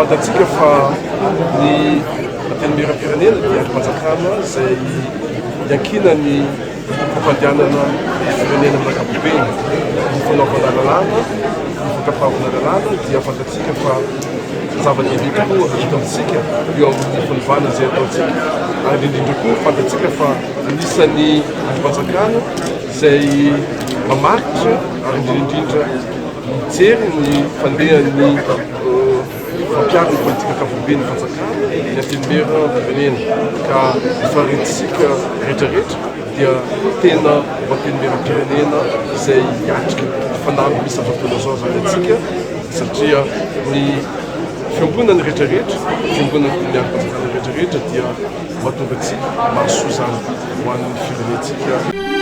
Fantatsika fa ny Antenimierampirenena dia andrim-panjakana izay iankinan'ny fampandehanana ny firenena amin'ny ankapobeny. Ny fanaovana lalàna, ny fankatoavana lalàna dia fantatsika fa zava-dehibe tokoa eto amintsika eo amin'ny fanovana izay ataontsika ary indrindra koa fantatsika fa anisan'ny andrim-panjakana izay mamaritra ary indrindra indrindra mijery ny fandehan'ny fampiharana ny politika ankapoben'ny fanjakana ny Antenimierampirenena ka ny fahariantsika rehetrarehetra dia tena ho Antenimierampirenena izay hiatrika ny fanamby misy amin'izao fotoana izao izany antsika satria ny fiombonan'ny rehetrarehetra, fiombonan'ny andrim-panjakana rehetrarehetra dia mahatonga antsika mahasoa izany ho an'ny firenentsika.